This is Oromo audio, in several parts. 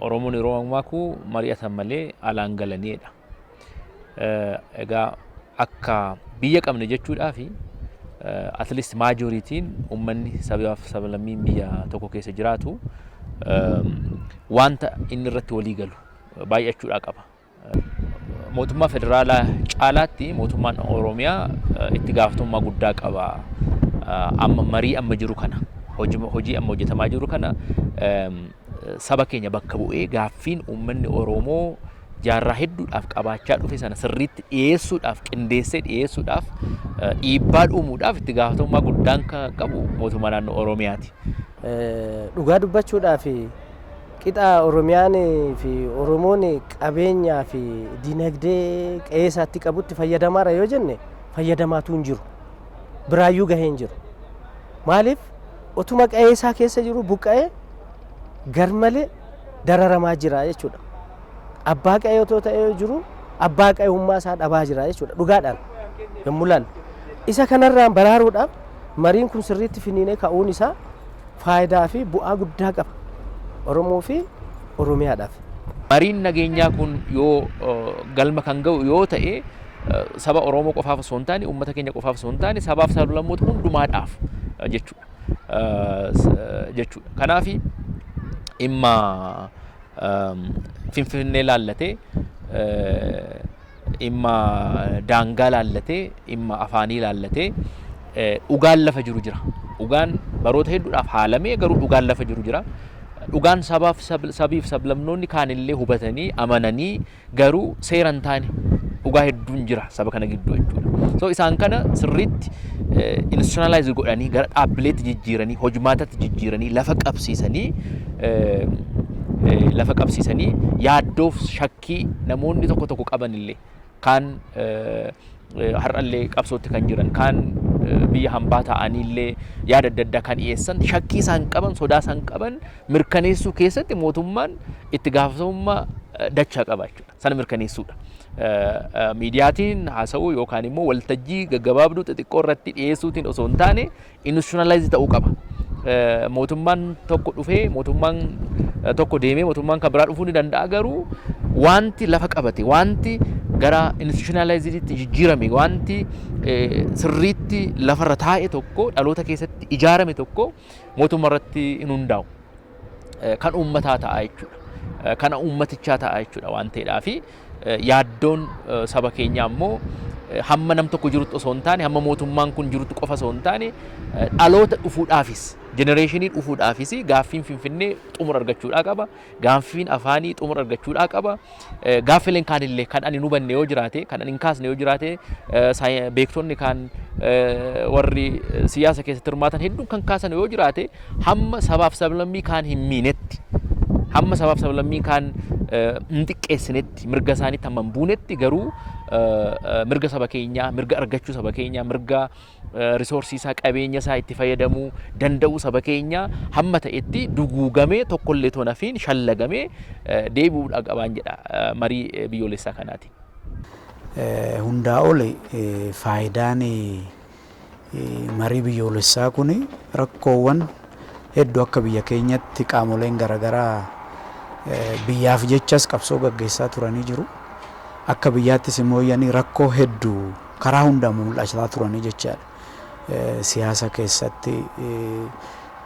Oromoon yeroo mammaaku mari'atan malee alaan galaniidha. Egaa akka biyya qabne jechuudhaafi at least majorityn uummanni sabaaf sablammiin biyya tokko keessa jiraatu wanta inni irratti walii galu baay'achuudhaa qaba. Mootummaa federaalaa caalaatti mootummaan Oromiyaa itti gaafatamummaa guddaa qaba. Amma marii amma jiru kana, hojii amma hojjetamaa jiru kana, saba keenya bakka bu'ee gaaffiin uummanni Oromoo jaarraa hedduudhaaf qabaachaa dhufe sana sirriitti dhiyeessuudhaaf, qindeessee dhiyeessuudhaaf, dhiibbaa uumuudhaaf itti gaafatamummaa guddaan kan qabu mootummaa naannoo Oromiyaati. Dhugaa dubbachuudhaaf, qixa Oromiyaan fi Oromoon qabeenyaa fi dinagdee qe'ee isaatti qabutti fayyadamaara yoo jenne, fayyadamaatu hin jiru. Biraayyuu gahee hin jiru. Maaliif? Otuma qe'ee isaa keessa jiru buqqa'ee garmalee dararamaa jira jechuudha. Abbaa qe'ee otoo ta'ee jiru abbaa qe'ummaa isaa dhabaa jira jechuudha dhugaadhaan yommuu ilaallu. Isa kanarraan baraaruudhaaf mariin kun sirriitti finiinee ka'uun isaa faayidaa fi bu'aa guddaa qaba Oromoo fi Oromiyaadhaaf. Mariin nageenyaa kun yoo galma kan ga'u yoo ta'e, saba Oromoo qofaaf osoo hin taane, uummata keenya qofaaf osoo hin taane, sabaaf sablammoota hundumaadhaaf jechuudha. Kanaaf dhimma Finfinnee laallatee, dhimma daangaa laallatee, dhimma afaanii laallatee dhugaan lafa jiru jira. Dhugaan baroota hedduudhaaf haalamee garuu dhugaan lafa jiru jira. Dhugaan sabaaf sabiif sablamnoonni kaanillee hubatanii amananii garuu seera hin taane dhugaa hedduun jira saba kana gidduu jechuudha. So isaan kana sirriitti institutionalize godhanii, gara dhaabbileetti jijjiiranii, hojmaatatti jijjiiranii, lafa qabsiisanii, yaaddoof shakkii namoonni tokko tokko qaban illee, kaan har'allee qabsootti kan jiran, kaan biyya hambaa ta'anii illee yaada adda addaa kan dhiyeessan, shakkii isaan qaban, sodaa isaan qaban mirkaneessuu keessatti mootummaan itti gaafatamummaa dachaa qaba jechuudha. Sana mirkaneessuudha. Miidiyaatiin haasa'uu yookaan immoo waltajjii gaggabaabduu xixiqqoo irratti dhiyeessuutiin osoo hin taane institutionalize ta'uu qaba. Mootummaan tokko dhufee, mootummaan tokko deemee, mootummaan kan biraa dhufuu ni danda'a, garuu wanti lafa qabate, wanti gara institutionalizeditti jijjiirame, wanti sirriitti lafarra taa'e tokko, dhaloota keessatti ijaarame tokko mootummaa irratti hin hundaa'u. Kan uummataa ta'a jechuudha. Kana uummatichaa ta'a jechuudha waan ta'eedhaafi yaaddoon saba keenyaa immoo hamma nam tokko jirutti osoo hin taane, hamma mootummaan kun jirutti qofa osoo hin taane, dhaloota dhufuudhaafis, generationii dhufuudhaafis gaaffiin Finfinnee xumura argachuudhaa qaba. Gaaffiin afaanii xumura argachuudhaa qaba. Gaaffileen kaanillee kan ani hin hubanne yoo jiraate, kan ani hin kaasne yoo jiraate, beektonni kaan warri siyaasa keessatti hirmaatan hedduun kan kaasan yoo jiraate, hamma sabaaf sablammii kaan hin miinetti, hamma sabaaf sablammii kaan hin xiqqeessinetti, mirga isaaniitti hamma hin buunetti, garuu mirga saba keenyaa, mirga argachuu saba keenyaa, mirga resourceii isaa, qabeenya isaa itti fayyadamuu danda'uu saba keenyaa hamma ta'etti duguugamee tokkollee toon hafiin shallagamee deebi'uudha qabaan jedha marii biyyoolessaa kanaati. Hundaa ol faayidaan marii biyyoolessaa kun rakkoowwan hedduu akka biyya keenyatti qaamoleen garaagaraa biyyaaf jechas qabsoo gaggeessaa turanii jiru. Akka biyyaattis immoo rakkoo hedduu karaa hundaan mul'achaa turanii jechaadha. Siyaasa keessatti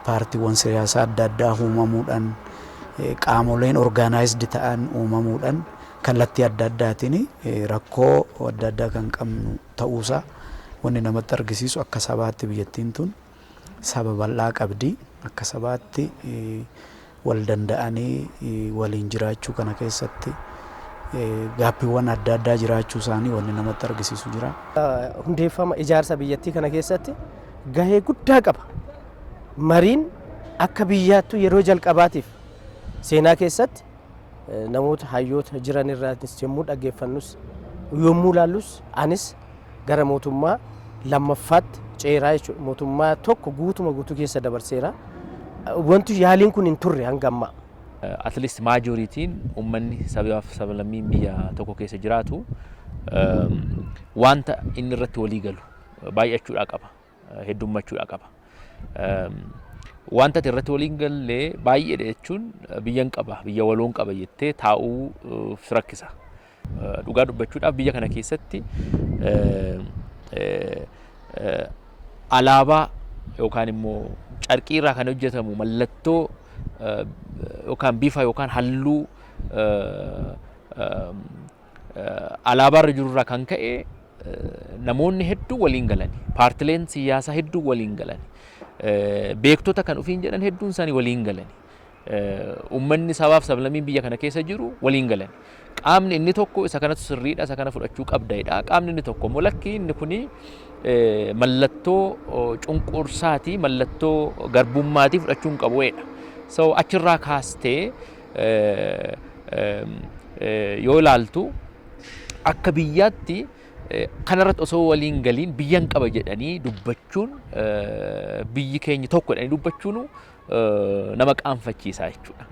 paartiiwwan siyaasaa adda addaa uumamuudhaan, qaamoleen organized ta'an uumamuudhaan, kallattii adda addaatiin rakkoo adda addaa kan qabnu ta'uusaa wanni namatti argisiisu, akka sabaatti biyyattiin tun saba bal'aa qabdi. Akka sabaatti wal danda'anii waliin jiraachuu kana keessatti gaaffiiwwan adda addaa jiraachuu isaanii wanni namatti argisiisu jira. Hundeeffama ijaarsa biyyattii kana keessatti gahee guddaa qaba. Mariin akka biyyaattu yeroo jalqabaatiif seenaa keessatti namoota hayyoota jiran irraatis yommuu dhaggeeffannus, yommuu ilaallus, anis gara mootummaa lammaffaatti ceeraa jechuudha. Mootummaa tokko guutuma guutuu keessa dabarseera. Wanti yaaliin kun hin turre hanga ammaa. At least majorityn uummanni sabaaf sablammiin biyya tokko keessa jiraatu wanta inni irratti walii galu baay'achuudhaa qaba. Heddummachuudhaa qaba. Wanta ati irratti waliin gallee baay'eedha jechuun biyyan qaba, biyya waloon qaba jettee taa'uu si rakkisa. Dhugaa dubbachuudhaaf, biyya kana keessatti alaabaa yookaan immoo carqii irraa kan hojjetamu mallattoo yookaan bifa yookaan halluu alaabaa irra jirurraa kan ka'e namoonni hedduu waliin galani. Paartileen siyaasaa hedduu waliin galani. Beektota kan ofiin jedhan hedduun isaanii waliin galani. Uummanni sabaaf sablammiin biyya kana keessa jiru waliin galani. Qaamni inni tokko isa kanatu sirriidha, isa kana fudhachuu qabda. Qaamni inni tokko immoo lakkii, inni kuni mallattoo cunqursaatii, mallattoo garbummaatii, fudhachuu hin qabuudha. So achirraa kaastee yoo ilaaltu, akka biyyaatti kanarratti osoo waliin galiin biyyan qaba jedhanii dubbachuun, biyyi keenya tokko jedhanii dubbachuun nama qaanfachiisaa jechuudha.